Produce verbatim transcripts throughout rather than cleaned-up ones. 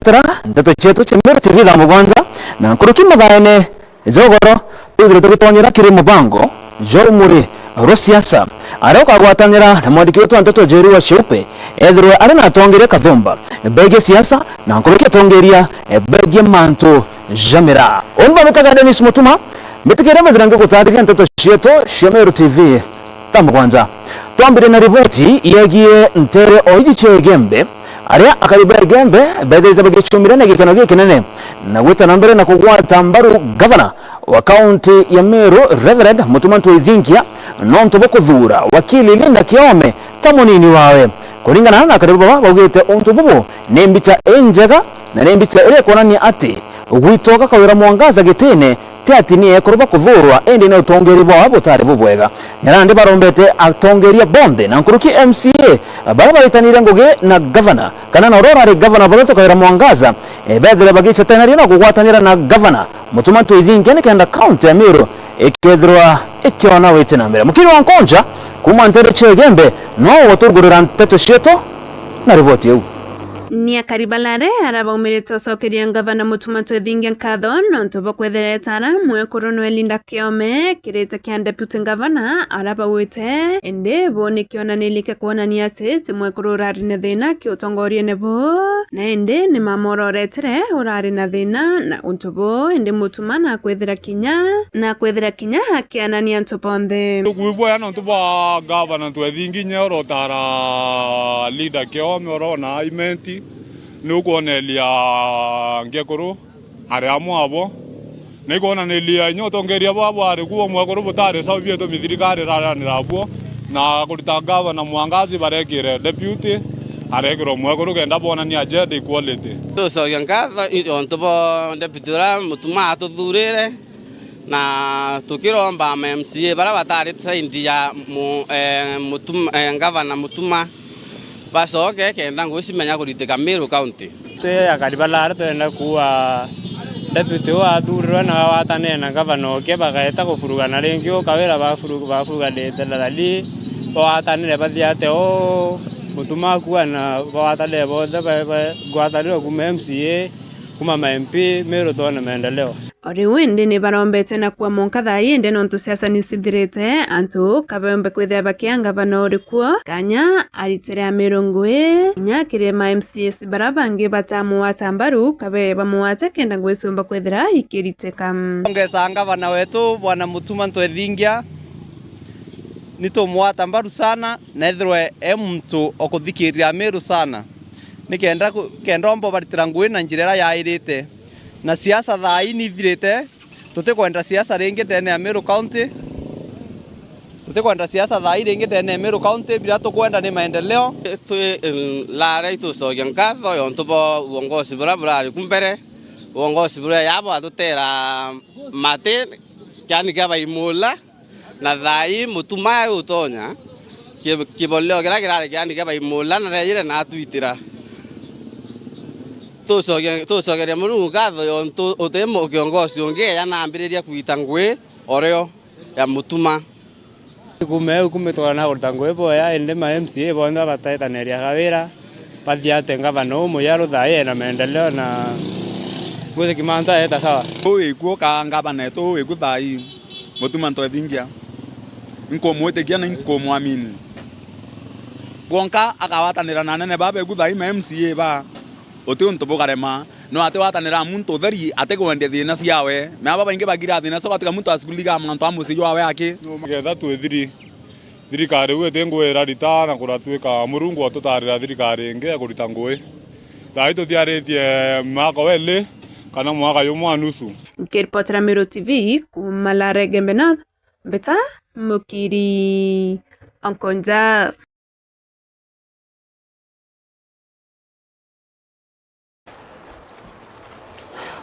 Tera nteto cietu cia Meru T V thaa mugwanja na nkuruki mathaene ja ugoro, twithire tugitonyera kiri mubango jwa umuri rwa siasa, aria ukagwatanira na mwandiki wetu wa nteto Njeri wa Cheupe, ethirwe ari na atongeria kathumba begie siasa na nkuruki atongeria begie mantu ja miraa. Uni bamitaga Dennis Mutuma, mbitikiria mbithira ngigutariria nteto cietu cia Meru T V thaa mugwanja. Twambire na riboti yegie ntere o iji cia Igembe, aria akari ba Igembe bethirite bagicumire na gikeno gikinene na gwita na mbere na kugwata mbaru gavana wa kaunti ya Meru, Reverend Mutuma Ntwithinkia, nontu bwa kuthuura wakili Linda Kiome ta munini wawe. Kuringana na akari baba, baugite untu bubu ni mbicha injega na ni mbicha iria ikwonania ati gwitoka Kawira Mwangaza gitine ti ati ni ekuru ba kuthuurwa, indi ni utongeria bwao butari bubwega. Nyarandi barombete atongeria bonthe na nkuruki M C A baria baitanire ngugi na gavana, kana na uria urari gavana bathatu Kawira Mwangaza, e, bethire bagiceteneria na kugwatanira na gavana Mutuma Ntwithinkia nikenda kaunti ya Meru ikethirwa ikiona witi na mbere. Mukiri wa Nkonja kuuma ntere cia Igembe no ugatugurira nteto cietu na riboti iu. Ni akari balare ara baumirite ucokeria ngavana Mutuma Ntwithingia nkatho nontu bwa kwethira etara mwekuru nwe Linda Kiome kirite kia deputy ngavana ara baugite, indi bu ni kionaniria kia kwonania ati ti mwekuru urari na thina kiutongoriene bu, na indi ni mamwororetire urari na thina na untu bu, indi Mutuma na kwethira kinya, na kwethira kinya akianania antu bonthe. Tukwigua ya nontu bwa ngavana Ntwithingia inya urotara Linda Kiome urona imenti, ni ukwoneria ngekuru ari amwe abo. Na ikwonaniria inya utongeria bwa bwari kuo mwekuru butari sawa bietu mithirikari iraranira buo, na kurita gavana Mwangaza barekire deputy, arekirwa mwekuru kenda bonania gender equality. Tucokia nkatho i-, ontu bo deputy uria Mutuma atuthuurire, na tukiromba ma M C A baria batari side ya mu-, eh, Mutuma, eh, ngavana Mutuma bacoke kenda ngugi cimenya kuritika Meru County. Twi akari balare twenda kuuga deputy uu athurirwe na watanire na ngavana uke, bagaeta kufurugana ringi, uu Kawira bafuru-, bafuruganite na Lalii, bawatanire bathia ate uu, Mutuma akua na bawatanire bonthe ba-, ba-, ngwataniro kuuma M C A, kuuma ma M P, Meru twone maendeleo. O riu indi ni barombete na kuamwa nkatha indi nontu siasa ni cithirite, antu kabombe kwithira bakia ngavana uri kuo, kanya aritire Amiru ngui, kinya kiri ma M C As bara bangi batamugwata mbaru, kabe bamugwate kenda ngui ciumba kwithira ikiritika. Ongesa ngavana wetu Bwana Mutuma Ntwethingia, ni tumugwata mbaru sana, na ethirwe e muntu o kuthikiria Amiru sana, nikenda ku-, kenda omba ubaritira ngui na njira iria yairite. Na siasa thaa ii ni ithirite, tutikwenda siasa ringi ndene ya Meru County. Tutikwenda siasa thaa ii ringi ndene ya Meru County, biria tukwenda ni maendeleo. Twi, em, lare itucokia nkatho yontu bwa uongozi buria burari ku mbere, uongozi buria yabo atutera mati kiani kia baimula. Na thaa ii Mutuma utonya ki-, kiboleo kiria kirari kiani kia baimula na rejire na atwitira. Tucoke-, tucokeria Murungu nkatho yontu uti mu-, kiongozi ungi eya nambiriria kwita ngui orio ya Mutuma. Kuuma eu kumitwara na kurita ngui boya, indi ma M C A bonthe babatetaniria Kawira, bathiate ngavana uu muyaru thaa ii ena maendeleo na ngui kimantu aeta sawa. Uu wikuo ka ngavana etu uu wiku thaa ii. Mutuma Ntwethingia, inkumwitikia na inkumwamini. Kwonka akawatanira na anene baa beku thaa ii ma M C A baa, uti untu bukarema. No atiwatanira muntu utheri atikwendia thina ciawe. Me aba baingi bagira thina cio, gatiga muntu acikuliga mantu a mucii jwawe aki. Getha twithiri, thirikari iu iti ngui irarita na kuratwika Murungu otutarira thirikari ingi ya kurita ngui. Thaa ii tutiaritie mwaka wa ili kana mwaka jumwe na nusu. Nkiripotera Meru T V kuuma Lare Gembe North, mbita Mukiri Onkonja.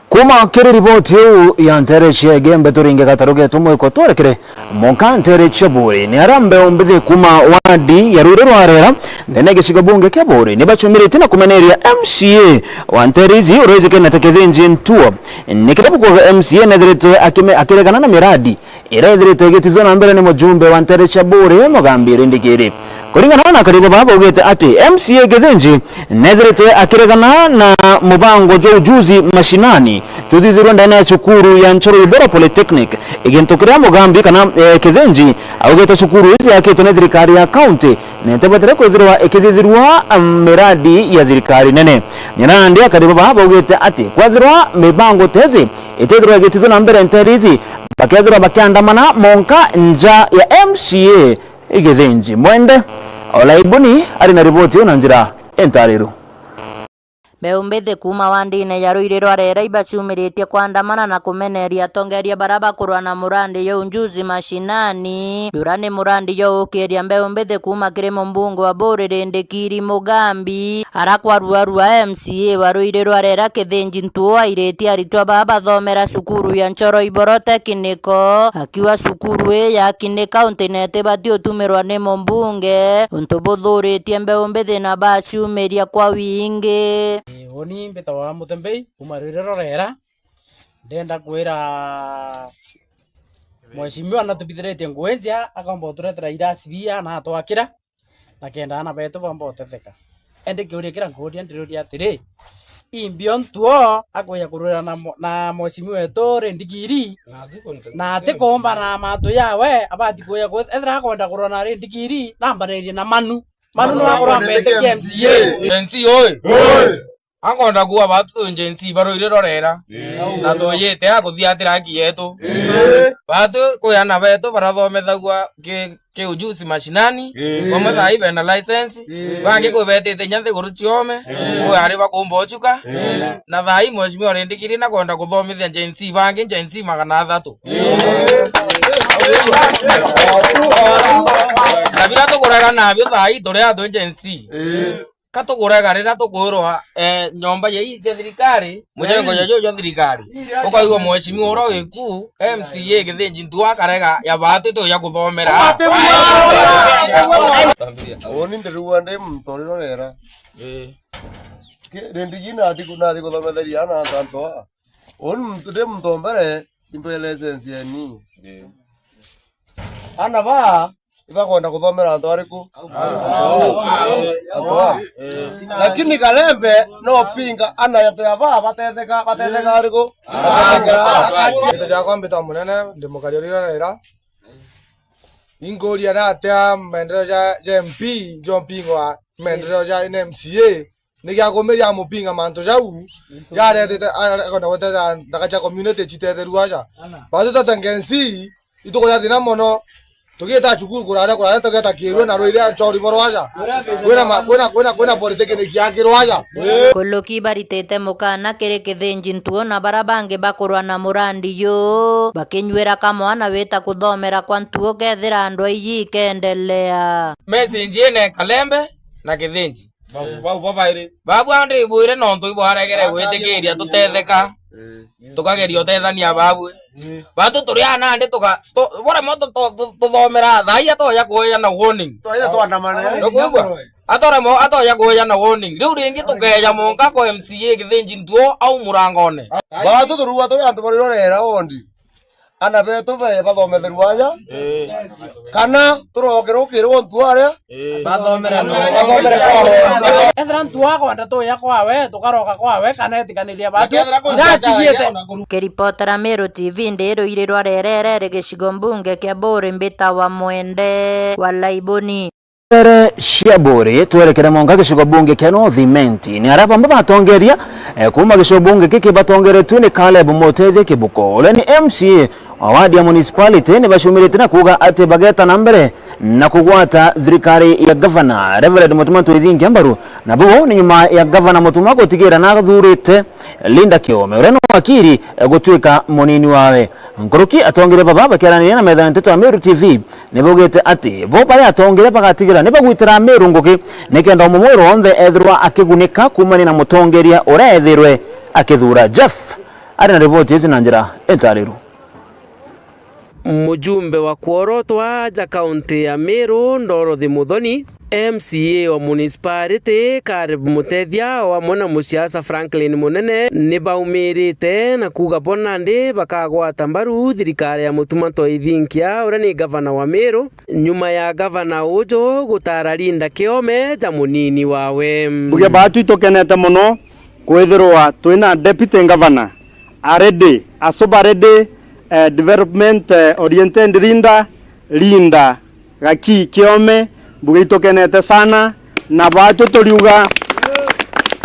Kuuma kiri riboti iu ya ntere cia Igembe, turinge gataru getu mwiko twerekere monka ntere cia Buuri. Ni aria mbeu mbithi kuuma wadi ya Ruiri rwa Rera, ndene gicigo bunge kia Buuri, ni bacumiritie na kumeneria M C A wa ntere ici, uria wijikene ta Kithinji Ntuo. Ni kiria bukwaga M C A nethirite akime-, akiregana na miradi iria ithirite igitithua na mbere ni mujumbe wa ntere cia Buuri, Mugambi Rindikiri. Kuringana na akari baba baugite ati M C A Githinji nethirite akiregana na mubango jwa ujuzi mashinani juthithirwe ndene ya cukuru ya Nchoro Ibora Polytechnic, igintu kiria Mugambi kana, eh, Githinji augite cukuru iji yakitwe ni thirikari ya kaunti na itibwetire kwithirwa ikithithirwa, um, miradi ya thirikari nene. Nandi akari baba baugite ati kwethirwa mibango tezi itithirwa igitithwa na mbere nteere iji, bakethirwa bakiandamana monka nja ya M C A Githinji. Mwende Olaibuni ari na riboti iu na njira intariru. Mbeũ mbithi kuuma wandine ya Ruiri rwa Rera ibacumiritie kwandamana na kumeneria atongeria bara bakurwa na murandi jwa ujuzi mashinani, jura ni murandi jwa gukiria mbeũ mbithi kuuma kiri mumbunge wa Buuri Rindikiri Mugambi, ara kwa ruarua M C A wa Ruiri rwa Rera Githinji Ntuo airitie aritwa baa bathomera cukuru ya Nchoro Iboro Technical, akiuga cukuru ii yaki ni kaunti na itibati utumirwa ni mumbunge, untu buthuritie mbeũ mbithi na bacumiria kwa wingi. Ii, uni mbitagwa Mutembei, kuuma Ruiri rwa Rera. Ndenda kwira mheshimiwa natubithiritie ngugi njea, akomba uturetera irasi bia na atwakira, na kenda ana betu bomba utetheka. Indi kiuria kiria nkuuria, ndiriuria atiri, imbi o Ntuo akwija kurwira na mo-, na mheshimiwa wetu Rindikiri, na atikumba na mantu jawe, abati kwija ku-, ethira akwenda kurwa na Rindikiri, nambaririe na Manu. Manu niwe urambete ki M C A. Gen Z oi! Oi! Ankwenda kuuga batu twi Gen Z ba Ruiri rwa Rera. Ii. Na tuyite a kuthiatira haki yetu. Ii. Batu kwi ana betu barathomethagua ki, ki ujuzi mashinani. Ii. Bamwe thaa ii bena license. Ii. Bangi kwi betite inya nthiguru ciome. Ii. Kwi ari bakumba uchuka. Ii. Na thaa ii mheshimiwa Rindikiri nakwenda kuthomithia Gen Z bangi Gen Z magana athatu. Ii. Na biria tukurega nabio thaa ii turi atwi Gen Z. Ii. Ka tukurega riria tukwirwa, eh, nyomba ya ii cia thirikari, mujengo ya juu jwa thirikari. Ukaigua mheshimiwa uria wi ku, M C A Githinji Ntuo akarega ya batu tu ya kuthomera. Uni ndirigua ndi muntu uri rorera. Ii. Ki-, rindi jina ati ku-, nathi kuthometheria ana antu aa. Uni muntu ndi muntu o mbere, impe license yani. Ii. Ana baa ibakwenda kuthomera antu ariku? Antu aa. Lakini Kalembe no pinga ana yetu ya baa batetheka, batetheka ariku? Batetheka. Gita ciakwa mbitwa Munene, ndi mukari uri rorera. Inkuria ni atia maendeleo ja, ja M P, jo mpingwa maendeleo ja M C A, ni gia kumiria amupinga mantu jau, jaretete, a-, a-, akwenda gutethera nthaka cia community citetherua aja. Batu tata Gen Z, itukuria thina mono. Tugiita cukuru kuraria, kuraria tugeeta Kirwe na Ruiria nchori borwa aja. Kwina ma-, kwina, kwina, kwina polytechnic yakirwa aja. Kuluki baritite mukana kiri Kithinji Ntuo na bara bangi bakurwa na murandi yu, bakinyuira kamwana wita kuthomera kwa Ntuo kethira ndwai iji ikendelea. Message ine Kalembe na Kithinji. Babu, babu babairi. Babu andibwire nontu ibwaregere gwitikiria tutetheka. Tukageria utethania babu. Batu turi anandi tuka, tu-, bore mo tu-, tu-, tu-, tuthomera thaai atoya kueja na warning. Twaire twandamane. Nukwigua? Atore mo, atoya kueja na warning. Riu ringi tukeja monka kwa M C A Kithinji Ntuo au murangone. Batu turua turi antu bari rorera wondi. Ana betu be bathometherua aja. Ii. Kana turokirwa ukirwa Ntuo aria. Ii. Bathomere, bathomere kwawe. Ethira Ntuo akwenda tuya kwawe, tukaroka kwawe, kana etikaniria batu. Ndatigiite. Kiripotera Meru T V ndi Ruiri rwa Rerere, gicigo mbunge kia Buuri, mbitawa Mwende wa Laiboni. Mbere cia Buuri, twerekere monka gicigo bunge kia North Imenti. Ni aria bamwe batongeria, eh, kuuma gicigo bunge giki batongeretue ni Caleb Mutethia Kibuko, uria ni M C A wa wadi ya municipality, ni bacumirite na kuuga ati bageta na mbere na kugwata thirikari ya gavana Reverend Mutuma Twithingia mbaru, na buu ni nyuma ya gavana Mutuma gutigira na athurite Linda Kiome, uria ni wakiri, eh, gutuika munini wawe. Nkuruki atongeria baba bakiaraniria na metha ya nteto ya Meru T V, ni baugite ati bo bari atongeria bagatigira ni bagwitira Meru ngugi, nikenda umwe mweru wonthe ethirwa akigunika kuumania na mutongeria uria ethirwe akithura. Jeff ari na riboti ici na njira intariru. Mujumbe wa kworotwa aja kaunti ya Meru, Dorothy Muthoni, M C A wa municipality, Caleb Mutethia, o amwe na musiasa Franklin Munene, ni baumirite na kuuga bo nandi bakagwata mbaru thirikari ya Mutuma M'Ethingia, uria ni gavana wa Meru, nyuma ya gavana uju gutara Linda Kiome ja munini wawe. Mbuge baatu itukenete mono kwithirwa twina deputy governor a ready, a sober ready, eh, development, eh, oriented leader, Linda Gaki Kiome, mbuge itukenete sana, na baatu turiuga,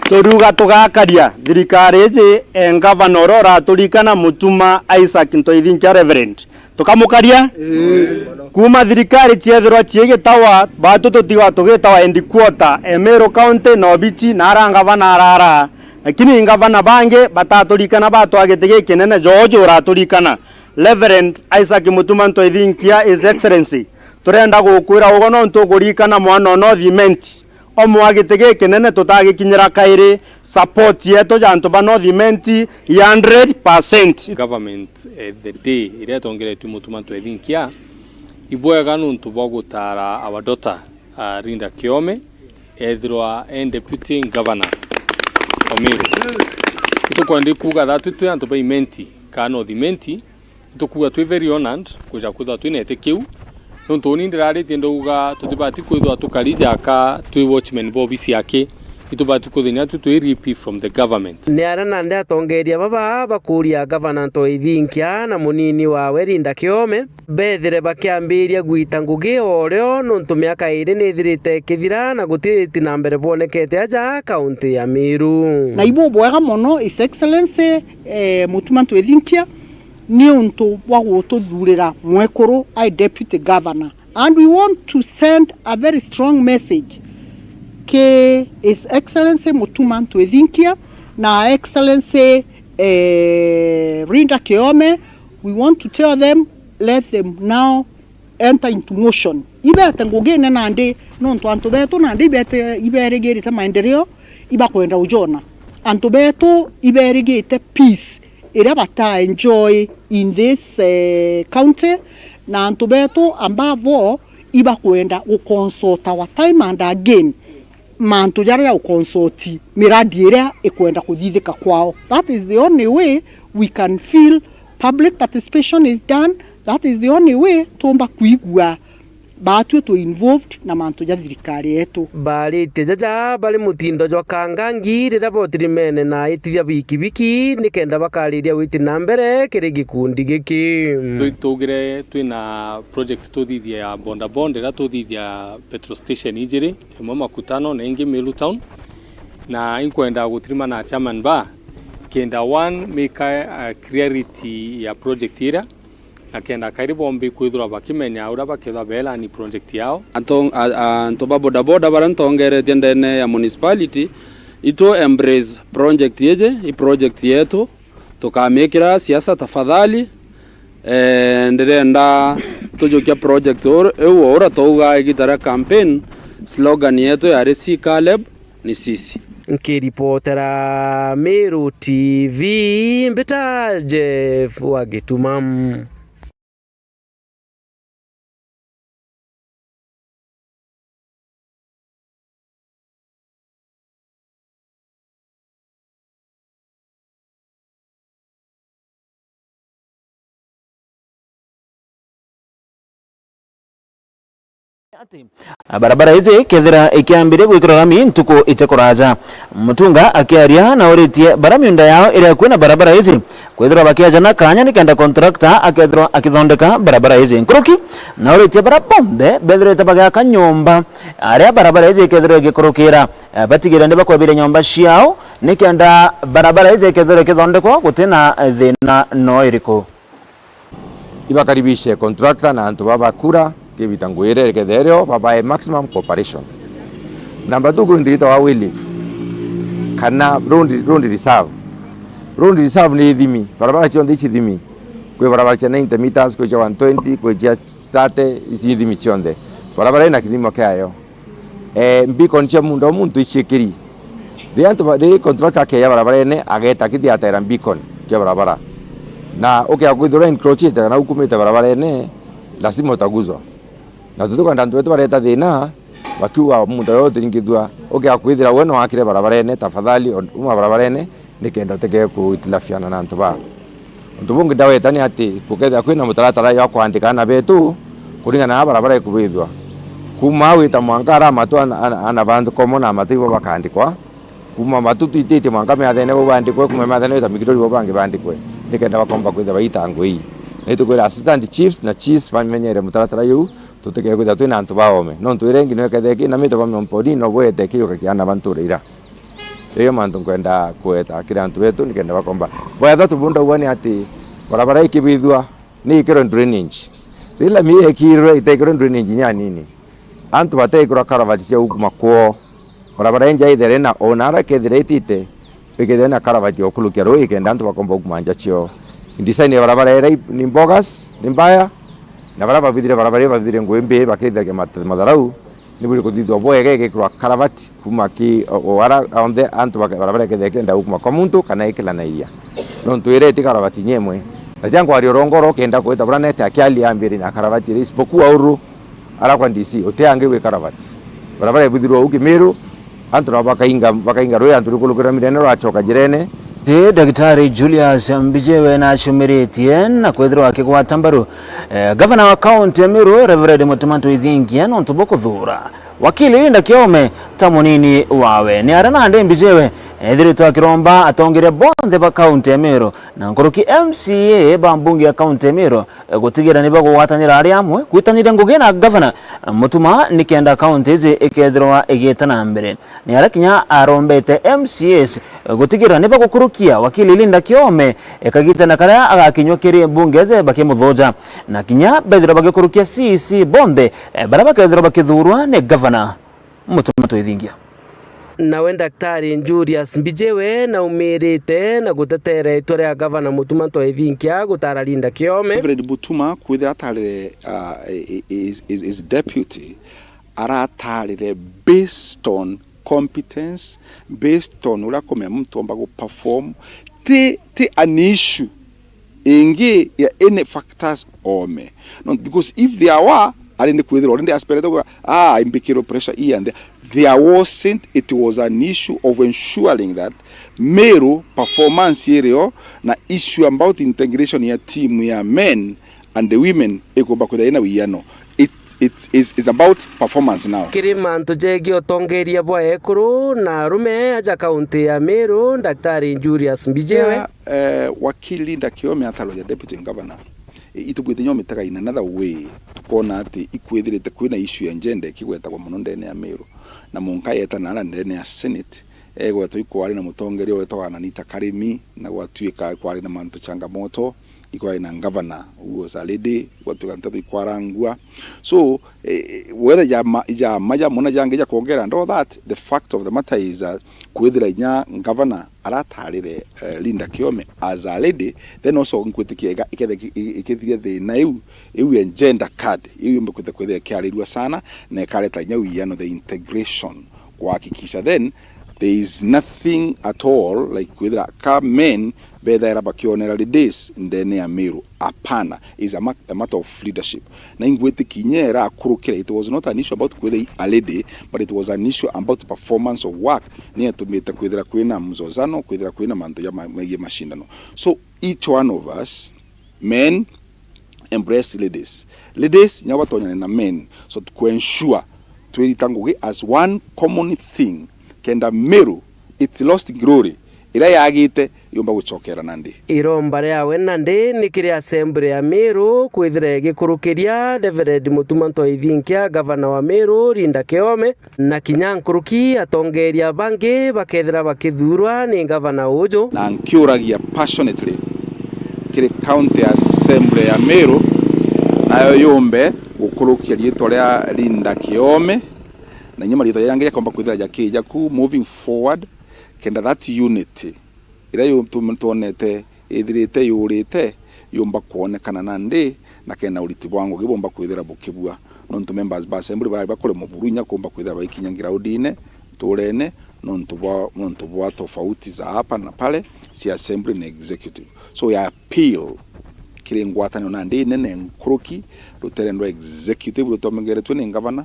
turiuga tugakaria thirikari iji, eh, ngavana uria uraturikana Mutuma Isaac M'Ethingia Reverend. Tukamukaria? Ii. Kuuma thirikari ciethirwa ciigitawa, baatu tutigwa tugitawa headquarter, Meru County, na obici, na ara ngavana arara. Lakini ngavana bangi bataturikana batwaa giti gikinene, George uraturikana. Reverend Isaac Mutuma M'Ethingia, His Excellency, turenda gukwira ugo nontu ukurikana mwana o North Imenti, omwa giti gikinene tutagikinyira kairi, support yetu ja antu ba North Imenti i hundred percent. Government, eh, the day iria itongeretue Mutuma M'Ethingia, ibwega nontu bwa gutara our daughter, ah, Linda Kiome, ethirwa e deputy governor o Meru. Itukwenda kuuga that twi antu ba Imenti, kana North Imenti, itukuuga twi very honored kuja kwithirwa twina giti kiu, nontu uni ndiraritie ndauga tutibati kwithirwa tukari jaka twi watchmen ba obisi yake, itubati kwithirwa tu twi rip from the government. Ni aria nandi atongeria baba bakuria gavana M'Ethingia na munini wawe Linda Kiome, bethire bakiambiria gwita ngugi o rio, nontu miaka iiri niithirite ikithira na gutiri iti na mbere bwonekete aja kaunti ya Meru. Na ibu bwega mono, His Excellency, eh, Mutuma M'Ethingia, ni untu bwa gututhurira mwekuru ai deputy governor. And we want to send a very strong message ki His Excellency Mutuma M'Ethingia na Excellency, eh, Linda Kiome. We want to tell them, let them now enter into motion. Ibete ngugine nandi, nontu antu betu nandi ibete, iberigirite maendeleo, ibakwenda ujona. Antu betu iberigite peace iria bata enjoy in this, eh, county, na antu betu above all ibakwenda guconsult our time and again mantu jaria ja guconsult miradi iria ikwenda kuthithika kwao. That is the only way we can feel public participation is done. That is the only way tuumba kwigua baatue twi involved na mantu ja thirikari yetu. Baaritie jaja bari mutindo jwa kangangi riria botirimene na aitithia bikibiki nikenda bakariria witi na mbere kiri gikundi giki. Tu-, tugire twina project tuthithia ya bodaboda iria tuthithia petrol station ijiri, imwe Makutano na ingi Meru Town, na inkwenda gutirima na chairman ba kenda one make a clarity ya project iria, na kenda kairi bombi kwithirwa bakimenya uria bakethirwa beelani project yao. Antu, a, a, antu ba bodaboda baria ntongeretie ndene ya municipality, itu embrace project iji, i project yetu, tukamikira siasa tafadhali. Eh, ndirenda tujukia project ur-, iu o uria twauga igita ria campaign, slogan yetu yari "Si Caleb, ni sisi." Nkiripotera Meru T V, mbita Jeff wa Gituma. Ati, barabara iji ikethira ikiambiria gwikirwa rami ntuku itikuraja. Mutunga akiaria nauritie bara miunda yao iria kwina barabara iji kwithirwa bakiajana kanya nikenda contractor akethirwa akithondeka barabara iji. Nkuruki nauritie bara bonthe bethirite bagiaka nyomba aria barabara iji ikethirwa igikurukira, eh, batigire ni bakwebire nyomba ciao nikenda barabara iji ikethirwa ikithondekwa gutina thina no iriku. Ibakaribishe contractor na antu baba kura, kibita nguire kethereo babae maximum cooperation. Number two, kwi ntu yitagwa wayleave, kana road, road reserve. Road reserve ni ithimi, barabara cionthe ici ithimi. Kwi barabara cia ninety meters, kwi cia one twenty, kwi cia thirty, ici ithimi cionthe. Barabara ina kithimo kiayo. Eh, beacon cia muunda o muntu iciikiri. Riria antu ba-, riria contractor akeeja barabarene, ageeta akithi ataira beacon kia barabara. Na ukia kwithirwa encroachite kana ukumite barabarene, lazima utaguzwa. Na tutikwenda antu betu bareta thina, bakiuga muntu uria utiringithua, ukia kwithira we no akire barabarene, tafadhali, uma barabarene, nikenda utige kuitilafiana na antu baa. Untu bungi ndaweta ni ati, gukethira kwina mutaratara jwa kwandika ana betu, kuringana na barabara ikubithwa. Kuma wita mwanka ara matu ana, ana, ana bantu komo na matu ibo bakandikwa, kuma matu twititie mwanka miathene bo bandikwe, kuma miathene wita Migidori bo bangi bandikwe, nikenda bakomba kwithira baita ngui. Na itukwira assistant chiefs na chiefs bamenyere mutaratara juu, tutige kwithira twina antu baome. Nontu irengi no ikethire kinamite ba Miomponi, no bwete kiuka kia ana bantu ira. Iyo mantu nkwenda kweta kiri antu betu nikenda bakomba. Bwa ithatu bunda uga ni ati barabara ikibithua ni ikirwe drainage. Rila mi yekirwe itekirwe drainage inya nini, antu batekirwa karavati cia gukuma kwoo. Barabara inja ithire na ona ara kethira itite, ikethira na karavati ya ukurukia rui ikenda antu bakomba gukuma nja cio. Design ya barabara ira ni bogus, ni mbaya, na bara babithire barabara iyo babithire ngui mbi bakithagia mat-, matharau. Ni buri kuthithwa bwega igikirwa karavati kuma ki o, o ara onthe antu baka-, barabara ikethira ikenda gukuma kwa muntu kana ikila na iria. Nontu ira iti karavati nyemwe. Na tia nkwaria urongoro ukenda kwita bura nete akiali ambiri na karavati ira isipokuwa uru ara kwa D C uti angi gwi karavati. Barabara ibithirwa u Kimiru, antu nabo bakainga, bakainga rui antu rukurukira mirene rwachoka njirene. Ti Daktari Julius Mbijewe nacumiritie na kwithirwa akigwata mbaru, eh, gavana wa kaunti ya Meru, Reverend Mutuma Ntwithingia, nontu bwa kuthuura wakili Linda Kiome ta munini wawe. Ni aria nandi Mbijewe ethiritwe akiromba atongeria bonthe ba kaunti ya Meru na nkuruki M C A ba mbunge ya kaunti ya Meru, eh, gutigira ni bagugwatanira ari amwe, gwitaniria ngugi na gavana Mutuma nikenda kaunti iji ikethirwa igiita na mbere. Ni aria kinya arombete M C As gutigira ni bagukurukia wakili Linda Kiome, eh, kagitene karia agakinywa kiri mbunge iji bakimuthuja, na kinya bethirwa bagikurukia C E C bonthe, eh, baria bakethirwa bakithuurwa ni gavana Mutuma Ntwithingia. Nawe Daktari Julius Mbijewe naumirite na gutetera itwa ria gavana Mutuma Ntwithingia gutara Linda Kiome. Reverend Mutuma kwithira atarire, uh, his, his, his deputy, aratarire based on competence, based on uria akumenya muntu omba gu perform, ti, ti an issue ingi ya any factors ome. No, because if there were, ari ni kwithirwa already aspirate kuga, ah, imbikirwo pressure here and there. There wasn't, it was an issue of ensuring that Meru performance irio na issue about integration ya team ya men and the women ikumba kwithira ina wiano. It, it is, is about performance now. Kiri mantu jegii utongeria bwa ekuru na arume aja kaunti ya Meru, Daktari Julius Mbijewe. Yeah, eh, wakili Linda Kiome atarwe ja deputy governor. I-, itubwite nyo mitega in another way, tukona ati ikwithirite kwina issue ya gender ikigwetagwa mono ndene ya Meru. Na munka yeta nara ndene ya Senate, egwetwa ikwari na mutongeria wetagwa Anita Karimi, na gwatuika kwari na mantu changamoto, ikwari na governor who was a lady, gwatuika nteto ikwarangua. So, eh, whether ja ma-, ja ma ja mona jangi ja kwongera and all that, the fact of the matter is, uh, kwithira inya governor aratarire, eh, Linda Kiome as a lady, then also nkwitikia iga-, ikethe-, iki-, ikithiria thina iu, iu ya gender card, iu yumbe kwitha kwithira ikiarirua sana, na ikareta inya wiano, the integration, kuhakikisha then there is nothing at all like kwithira ka men bethaira bakionera ladies ndene ya Meru. Apana, is a ma-, a matter of leadership. Na ingwitikia inya irakurukira, it was not an issue about kwithira a lady, but it was an issue about performance of work. Ni yatumite kwithira kwina mzozano, kwithira kwina mantu ja ma-, megie mashindano. So each one of us, men, embrace ladies. Ladies, nyabo batonyane na men. So to ensure twirita ngugi as one common thing, kenda Meru, its lost glory, iria yagite, yumba gucokera nandi. Iromba riawe nandi ni kiri Assembly ya Meru kwithira igikurukiria Reverend Mutuma Ntwithingia, gavana wa Meru, Linda Kiome, na kinya nkuruki atongeria bangi bakethira bakithuurwa ni gavana uju. Na nkiuragia passionately kiri County Assembly ya Meru, nayo yumbe gukurukia riitwa ria Linda Kiome, na inya mariitwa jaria jangi jakomba kwithira jakija ku moving forward, kenda that unity iria yu-, tu-, twonete ithirite yurite yumba kwonekana nandi, na kena uriti bwa ngugi bumba kwithira bukibua. Nontu members ba assembly bari bakuremwa buru inya kumba kwithira baikinya groundine, nturene, nontu bwa, nontu bwa tofauti za hapa na pale cia assembly na executive. So we appeal kiri ngwataniro nandi inene nkuruki, rutere rwa executive rutongeretwe ni ngavana,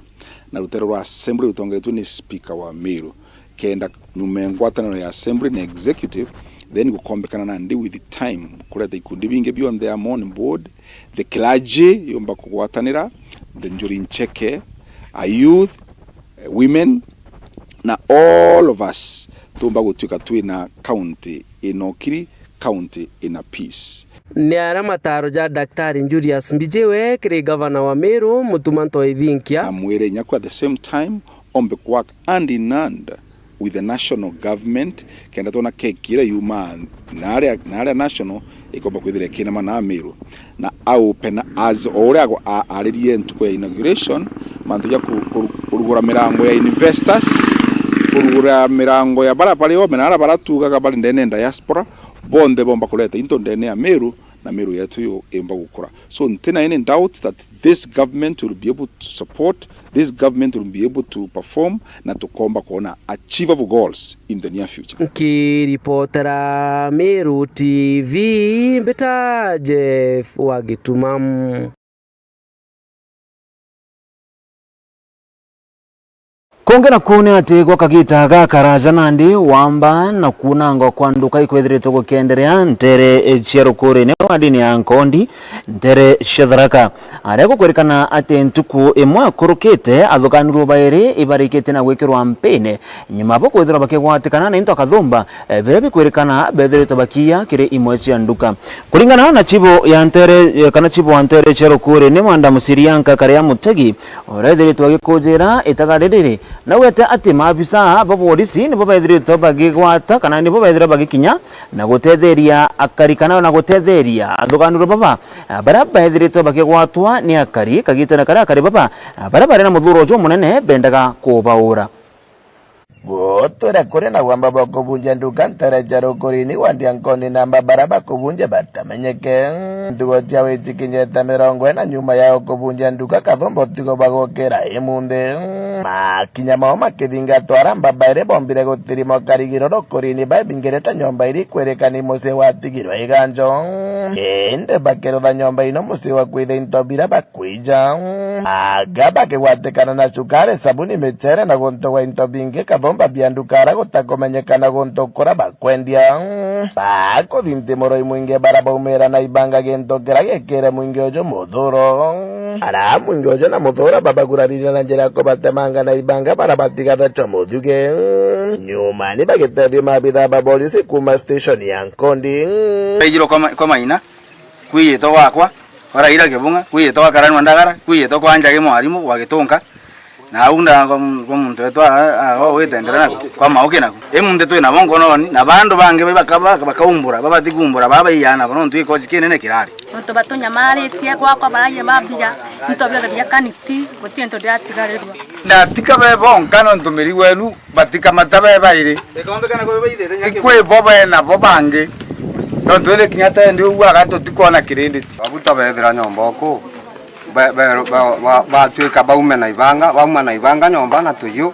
na rutere rwa assembly rutongeretwe ni speaker wa Meru, kenda nyuma ya ngwataniro ya assembly na executive, then gukombekana nandi with time kureta ikundi bingi bionthe amwe on board, the clergy yumba kugwatanira, the Njuri Ncheke, a youth, eh, women, na all of us tumba gutuika twina county ina ukiri, county ina peace. Ni aria mataro ja Daktari Julius Mbijiwe kiri gavana wa Meru, Mutuma M'Ethingia. Amwire inya ku at the same time ombe ku work hand in hand with the national government, kenda twona keki iria yumaa naria, naria national ikomba kwithira ikinama na Meru. Na aupe na as o uria ago-, a-, aririe ntuku ya inauguration, mantu ja ku-, ku-, kurugura mirango ya investors, kurugura mirango ya bara bari o, na ara baratugaga bari ndene ya diaspora, bonthe bomba kureta into ndene ya Meru, na Meru yetu yu imba gukura. So, ntina any doubt that this government will be able to support, this government will be able to perform, na tukomba kuona achievable goals in the near future. Nkiripotera Meru T V, mbita Jeff wa Gituma. Kungi naku ni ati gwa kagita gakaraja nandi wamba na kuunangwa kwa nduka ikwithiritwe gukienderea ntere cia rukurini wa ndini ya Nkondi, ntere cia Tharaka, aria gukwirikana ati ntuku imwe akurukite athukanirwe bairi ibarikitie na gwikirwa mpine nyuma bo kwithirwa bakigwatikana na into akathumba, eh, biria bikwirikana bethiritwe bakiiya kiri imwe cia nduka. Kuringana na chibu ya ntere, eh, kana chibu wa ntere cia Rukuri ni Mwanda Musirianka Karia Mutegi, uria ethiritwe agikujira itaga riri, naugite ati maabisa ba borisi nibo bethiritwe bagigwata kana nibo bethirwe bagikinya na gutetheria akari kana na gutetheria athuganuru baba, ah, baria bethiritwe bakigwatwa ni akari kagitene karia akari baba, ah, baria bari na muthuro jumunene bendaga kubaura. Gutwira kuri na wamba bwa kubunja nduka ntere cia Rukurini wa Ndiankoni na amba baria bakubunja batamenyeke. Ntugo cia wiji kinyete mirongo ina nyuma yao kubunja nduka kathumba utigo bagukira imunthi. Makinya mao makithingatwa ara amba bairi bombire gutirima karigiro Rukurini baibingirite nyomba iri kwirikani mucii watigirwe iganjo. Indi bakirutha nyomba ino mucii wa kwitha into biria kwija. Aga bakigwatikana na cukari, sabuni, michere na guntu gwa into bingi kathumba bia nduka ara gutakumenyekana guntu kuria bakwendia. Bakuthi nthimuroi mwingi bara baumira na ibanga gintu kiria gikire mwingi uju muthuro. Ara mwingi uju na muthuro babagurarire na njira ya kubatemanga na ibanga bara batigathe cha muthuge. Nyuma ni bagitethio maabitha ba borisi kuuma station ya Nkondi. Baijirwo kwa ma-, kwa maina. Kwijitwe gwakwa, kwa Raila Kibung'a, kwijitwe gwa Karani wa Ndagara, kwijitwe kwa Njagi mwarimu wa Gitunka, na au nda kwa mu-, kwa muntu wetu a, a, a, witendera naku, kwa Mauki naku. I muntu twi nabo nkononi, na bandu bangi ba baka-, ba-, bakaumbura, babati kumbura, baba baiyana bo, nontu gikochi kinene kirari. Nontu batunyamaritie gwakwa, baragia mambia, into biothe bia kaniti, guti into ndiratigarirwa. Ndatika be bonka nontu mirigo enu batikamata be bairi. Ikwi bo bena bo bangi. Tontu indi kinya tendi uguo aga tutikwona kirinditi. Babu tabethira nyomba uku, be-, be-, ba-, ba-, batwika baume na ibanga, bauma na ibanga nyomba na tuyu.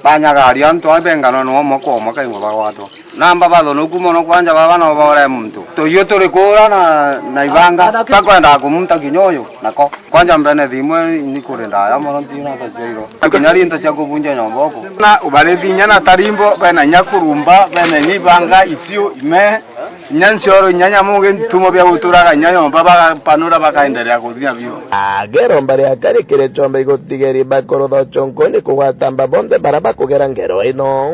Banyagaria antu a bengano no omwe kwa omwe kaimwe bagwatwa. Namba bathonoku mono kwanja baba no baore muntu. Tuyu turi kura na, na ibanga, takwendaga kumunta kinya uyu nako. Kwanja mbene thimwe ni kuri ndaya mono ntina taciairwo. Kinya rinto cia kubunja nyomba uku. Na ubarithi inya na tarimbo, bena inya kurumba, bena inya ibanga, icio, ime, inya ncioro, inya nyamu, gintumo bia guturaga inya nyomba, bagapanura, bakaenderea kuthia biu. Ageromba ria kari kiri chomba igutigeri bakurutha uchonkoni kugwata mba bonthe bara bakugera ngero ino.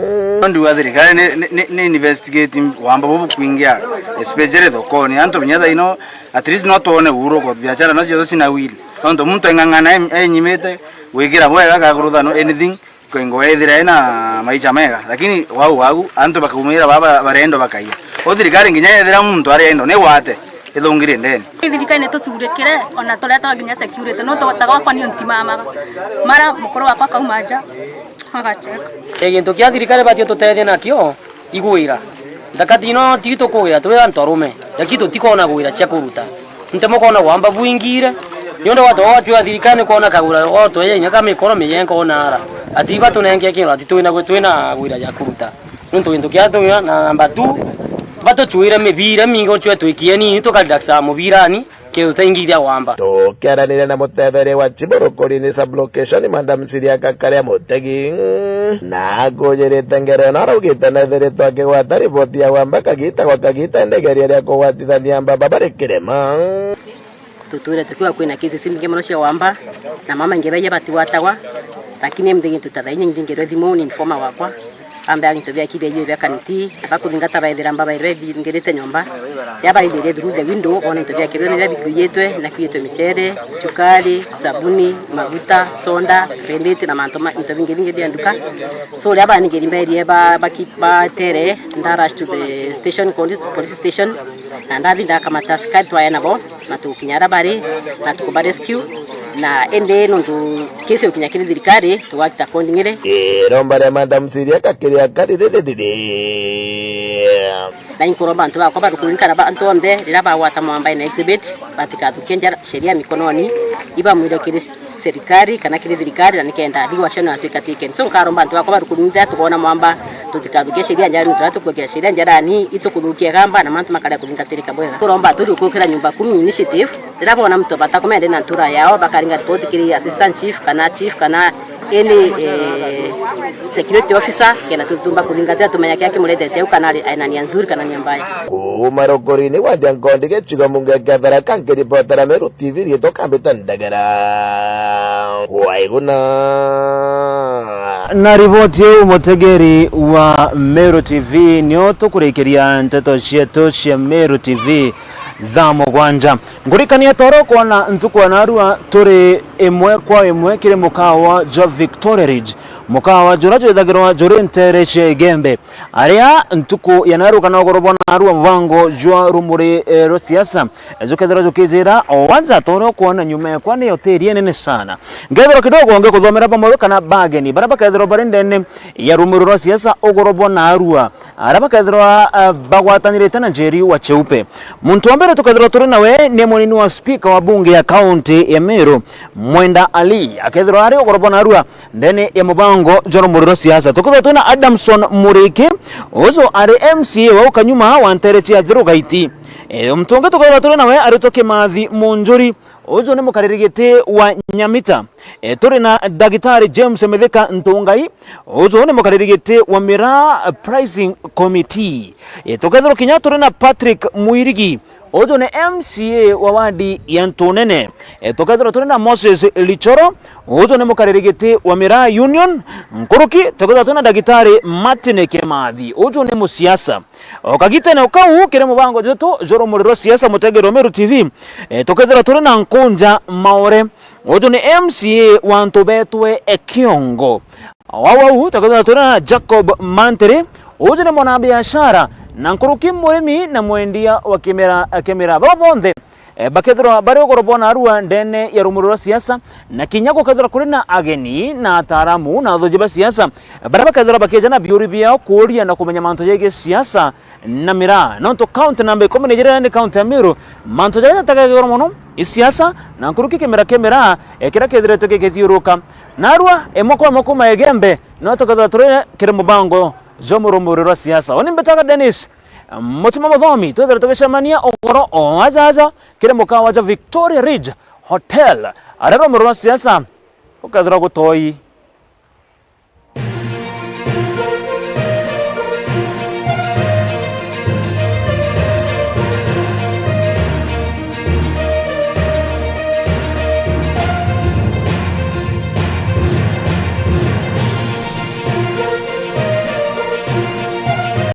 Ndiuga thirikari ni, ni, ni, ni investigating wamba bubu kwingia, especially thokoni. Antu binya thaino, at least no twone uruko, biashara no cio cina will. Tontu muntu eng'ang'ana em-, enyimite gwikira bwega, gakuru thano anything, koingo wethira ena maisha mega. Lakini wau, wau, antu bakaumira baba barendo bakaiya. O thirikari nginya yethira muntu arendo, ni gwate, ithungire ndeni. Thirikari ni tucurikire, ona turetwa nginya security, no tugota gwakwa ni ntimamaga. Mara mukuru wakwa akauma nja, agacheka. E, gintu kia thirikari batio tutethie nakio, igwira. Nthakati ino ti tukugwira, turi antu arume. Lakini tutikona gwira cia kuruta. Nte mukona gwamba bwingire. Niuntu watu wachua thirikari kwona kagura watu enya inya ka mikoro miyenka onara. Ati batunenge kintu, ati twina gwi-, twina gwira ja kuruta. Niuntu gintu kia tunya na namba two, batuchuire mibira mingi uchwe twikie nini tukarelaxa mubirani, kintu taingithia wamba. Tukiaranire na mutetheria wa Chibo Rukurini sub-location, Madam Siria Kakare Mutegi, na akujirite ngero na araugite nethiritwe akigwata riboti ya wamba kagita gwa kagita, ndegeria ria kugwatithania mbaba bari kirema. Tutwire tukiwa kwina cases imbingi mono cia wamba, na mama ingi baia batigwatagwa, lakini mthi gintu ta thaa inya ndingerwe thimu ni informer wakwa, ambea gintu bia kibia iyo bia kaniti, na bakuthingata baethira mbaba iria bingirite nyomba, ya baithirie through the window, bona into bia kibia biria bikuiyitwe, na kuiyitwe micere, cukari, sabuni, maguta, soda, credit, na mantu ma, into bingi bingi bia nduka. So, ria banigeri mbairie ba, baki-, batere, nda rush to the station, police, police station, na ndathi ndakamata asikari twae nabo. Na tugukinya aria bari, na tukuba rescue, na indi nontu case igukinya kiri thirikari, tugwakita accordingly. Iromba ria Madam Siria Kakare Kakare riri riri. Na inkuromba antu bakwa ba Rukurini kana ba-, antu onthe riria bagwata mwamba na exhibit, batikathukie njara, sheria mikononi, ibamwire kiri serikali kana kiri thirikari, na nikenda legal action yatuika taken. So nkaromba antu bakwa ba Rukurini riria tukwona mwamba, tutikathukie sheria njarani, turia tukwikira sheria njarani, itukuthukia gamba na mantu makarega kuthingatirika bwega. Turomba turi gukira nyumba kumi initiative, riria bona muntu bata kumende na ntura yao, bakaringa ripoti kiri assistant chief kana chief kana any, eh, security officer, kenda tutumba kuthingatira tumenya kia kimuretete au kana ari aina nia nzuri kana nia mbaya. Kuuma Rukurini wa Diankondi gicigo mbunge kia Tharaka, nkiripotera Meru T V, riitwa Kambita Ndegera. Waiguna. Na riboti iu, mutegeri wa Meru T V, nio tukurikiria nteto cietu cia Meru T V thaa mugwanja. Nkurikania toro kwona ntuku ya narua turi imwe kwa imwe kiri mukawa jwa Victoria Ridge, mukawa juria jwithagirwa juri ntere cia Igembe. Aria ntuku ya narua kana ugoro bwa narua mubango jwa rumuri, eh, rwa siasa, eh, jukethirwa jukijira, o wanza toro kwona nyuma yakwa ni hoteli inene sana. Nkethirwa kidogo ngikuthomera bamwe kana bageni, baria bakethirwa bari ndene ya rumuri rwa siasa ugoro bwa narua. Aria bakethirwa, ah, bagwatanirite na Njeri wa Cheupe. Muntu wa mbere tukethirwa turi nawe ni munini wa speaker wa bunge ya kaunti ya Meru, Mwenda Ali, akethirwa ari ugoro bwa narua ndene ya mubango jwa rumuri rwa siasa. Tukethirwa twina Adamson Muriki, uju ari M C A wa ukanyuma wa ntere cia Thiru Gaiti. E, muntu ungi tukethirwa turi nawe aritwa Kimathi Munjuri, uju ni mukariri giti wa Nyamita. E, turi na Ndagitari James Mithika Ntungai, uju ni mukariri giti wa Miraa Pricing Committee. E, tukethirwa kinya turi na Patrick Mwirigi, uju ni M C A wa wadi ya Ntunene. E, tukethirwa turi na Moses Lichoro, uju ni mukariri giti wa Miraa Union. Nkuruki, tukethirwa turi na Ndagitari Martin Kimathi, uju ni musiasa. O kagitene o kau, kiri mubango jwetu jwa rumuri rwa siasa, mutegeri wa Meru T V, e, tukethirwa turi na Nkunja Maore, uju ni M C A wa antu betwe e Kiongo. Wau wau, tukethirwa turi na Jacob Mantiri, uju ni mwanabiashara, na nkuruki murimi na mwendia wa kimera, kimera. Baba bonthe, e, bakethirwa bari ugoro bwa narua ndene ya rumuri rwa siasa, na kinya gukethirwa kuri na ageni na ataaramu na athuji ba siasa, baria bakethirwa bakija na biuri biao kuuria na kumenya mantu jegii siasa na miraa. Nontu kaunti namba ikumi na ijiri ni kaunti ya Meru, mantu jaria jategagirwa mono i siasa, na nkuruki kimera kia miraa, e, kiria kithiritwe gikithiuruka. Narua, imwe kwa imwe kuuma Igembe, no tukethirwa turi kiri mubango jwa rumuri rwa siasa. Uni mbitaga Dennis Mutuma Muthomi, twithire tugicemania ugoro o aja aja kiri mukawa jwa Victoria Ridge Hotel, aria rumuri rwa siasa rukethirwa gutoi